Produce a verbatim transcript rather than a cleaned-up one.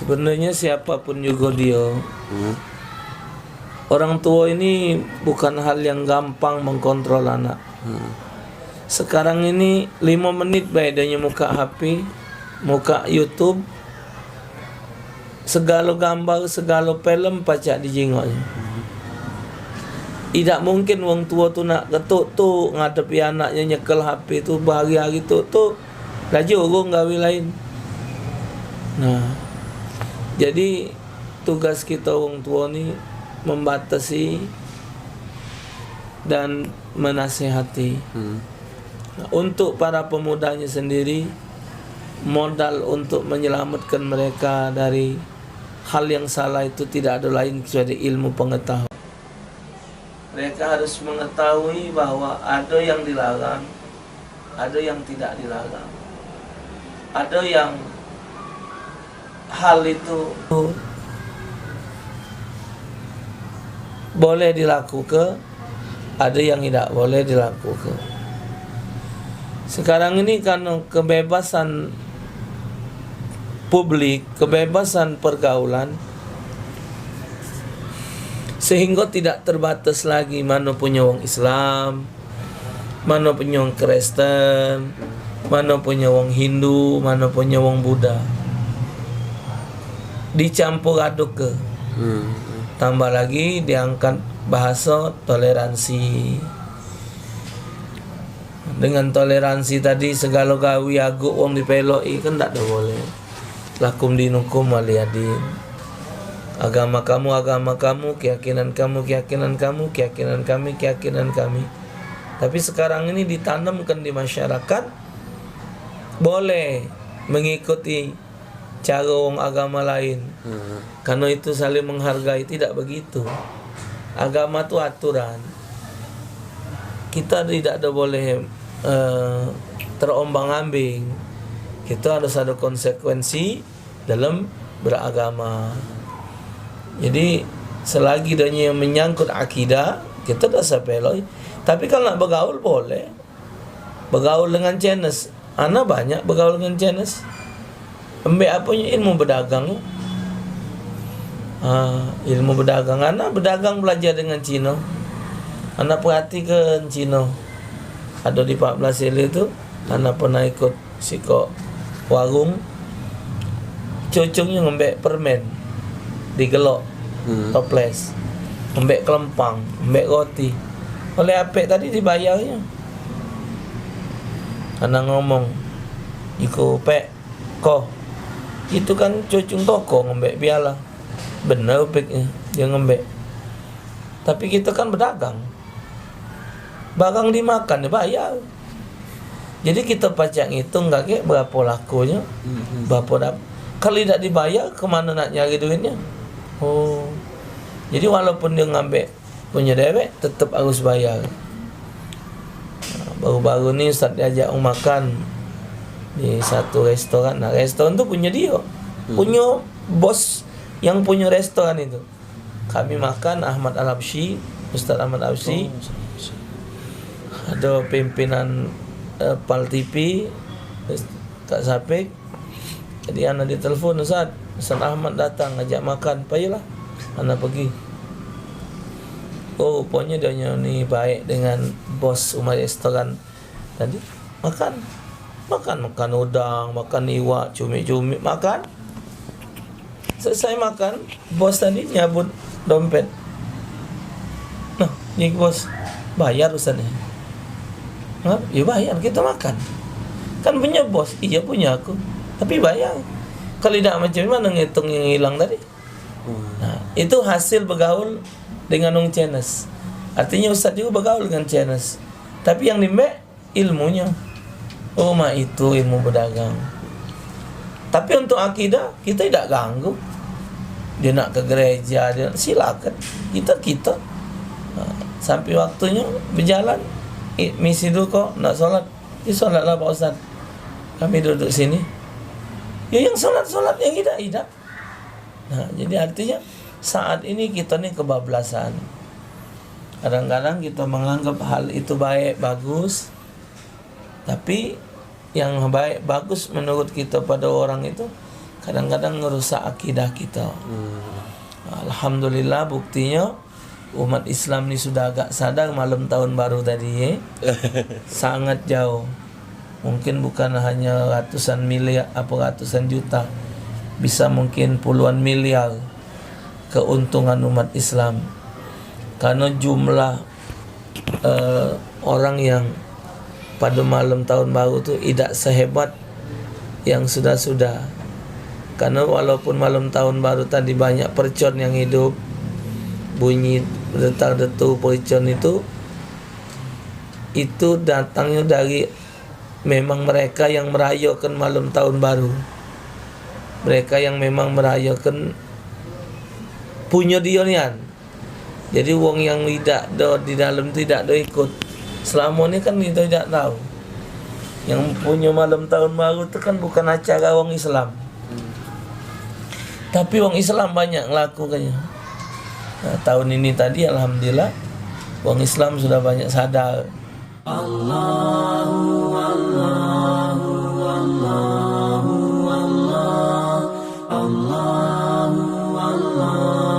Sebenarnya siapapun juga dia, hmm, orang tua ini bukan hal yang gampang mengkontrol anak. Hmm. Sekarang ini lima menit bae dia muka H P, muka YouTube, segalo gambar, segalo film pacak dijingoknyo. Idak mungkin wong tuo tu nak ketuk-tuk ngadepi anaknyo nyekel H P tu bahari-hari tuk-tuk. Laju urung gawe lain. Nah, jadi tugas kita wong tuo ni membatasi dan menasehati. Hmm. Untuk para pemudanya sendiri, modal untuk menyelamatkan mereka dari hal yang salah itu tidak ada lain kecuali ilmu pengetahuan. Mereka harus mengetahui bahwa ada yang dilarang, ada yang tidak dilarang. Ada yang hal itu boleh dilakukan, ada yang tidak boleh dilakukan. Sekarang ini karena kebebasan publik, kebebasan pergaulan, sehingga tidak terbatas lagi mano punyo wong Islam, mano punyo wong Kristen, mano punyo wong Hindu, mano punyo wong Buddha. Dicampur aduk ke. Hmm. Tambah lagi diangkat bahaso toleransi. Dengan toleransi tadi, segalo gawi aguk wong dipeloki, kan dak ado boleh. Lakum dinukum wali adin. Agama kamu, agama kamu, keyakinan kamu, keyakinan kamu, keyakinan kami, keyakinan kami. Tapi sekarang ini ditanamkan di masyarakat, boleh mengikuti cara wong agama lain. Hmm. Karena itu saling menghargai, tidak begitu. Agama tu aturan. Kita tidak ada boleh, eh, terombang-ambing. Kita harus ada konsekuensi dalam beragama. Jadi, selagi dia menyangkut akidah, kita dak usah peloi. Tapi kalau nak begaul, boleh. Begaul dengan Chinese. Ana banyak begaul dengan Chinese. Ambek aponyo? Ilmu bedagang. Ha, ilmu bedagang. Ana bedagang belajar dengan Cino. Ana perhatike Cino. Ado di empat belas Ele tu, ana pernah ikut sikok warung. Cucungnyo ngambek permen digelok, hmm, toples. Ngambek kelempang, ngambek roti. Oleh apek tadi dibayarnyo. Ana ngomong, "Iko pek, ko." Itu kan cucung toko ngambek piala. Bener peknyo, dio ngambek. Tapi kito kan bedagang. Barang dimakan, dibayar. Jadi, kito pacak ngitung kagek berapo lakonyo, hmm, berapo dap-, kalu idak dibayar, kemano nak nyari duitnyo? Oh. Jadi, walaupun dio ngambek punyo dewek, tetep harus bayar. Nah, baru-baru ni Ustaz diajak wong makan di satu restoran. Nah, restoran tu punyo dio. Hmm. Punyo bos yang punyo restoran itu. Kami makan, Ahmad Al-Habsyi, Ustaz Ahmad Habsyi. Oh, Ustaz Habsyi. Ado pimpinan, eh, Pal T V, Kak Sapik. Jadi, ana ditelepon, "Ustaz, Ustaz Ahmad datang ngajak makan." "Payolah." Ana pegi. Oh, ruponyo dio ni baek dengan bos umah restoran. Tadi makan. Makan, makan udang, makan iwak, cumi-cumi, makan. Selesai makan, bos tadi nyabut dompet. "Nah, ni bos, bayar urusan ni." "Ngap? Ya bayar, kita makan." "Kan punya bos." "Iya, punya aku. Tapi bayar." Kalau tidak, macam mana ngitung yang hilang tadi? Hmm. Nah, itu hasil begaul dengan wong Chinese. Artinya, ustaz juga begaul dengan Chinese. Tapi yang dimbek ilmunyo. Oh, mak itu ilmu bedagang. Tapi untuk akidah, kita tidak ganggu. Dia nak ke gereja, dia nak, silakan. Kita, kita. Ha, sampai waktunyo berjalan, i-, misi dulu kok, nak solat. Ya, solatlah, Pak Ustaz. Kami duduk sini. Ya, yang solat, solat, yang idak, idak. Nah, jadi artinya saat ini kita ni kebablasan. Kadang-kadang kita menganggap hal itu baik, bagus, tapi yang baik, bagus menurut kita pada orang itu, kadang-kadang ngerusak akidah kita. Alhamdulillah, buktinya umat Islam ni sudah agak sadar malam tahun baru tadi, ye. Sangat jauh. Mungkin bukan hanya ratusan miliar, apa, ratusan juta. Bisa mungkin puluhan miliar keuntungan umat Islam. Karena jumlah eh, orang yang pada malam tahun baru tu idak sehebat yang sudah-sudah. Karena walaupun malam tahun baru tadi banyak percon yang hidup, bunyi detak-detu percon itu, itu datangnya dari memang mereka yang merayakan malam tahun baru. Mereka yang memang merayakan punyo dio nian. Jadi wong yang idak do di dalam tu idak do ikut. Selamo ni kan kita idak tahu. Yang punyo malam tahun baru tu kan bukan acara wong Islam. Tapi wong Islam banyak ngelakukannyo. Nah, tahun ini tadi alhamdulillah wong Islam sudah banyak sadar. Allahu, Allahu, Allahu, Allah. Allahu, Allah.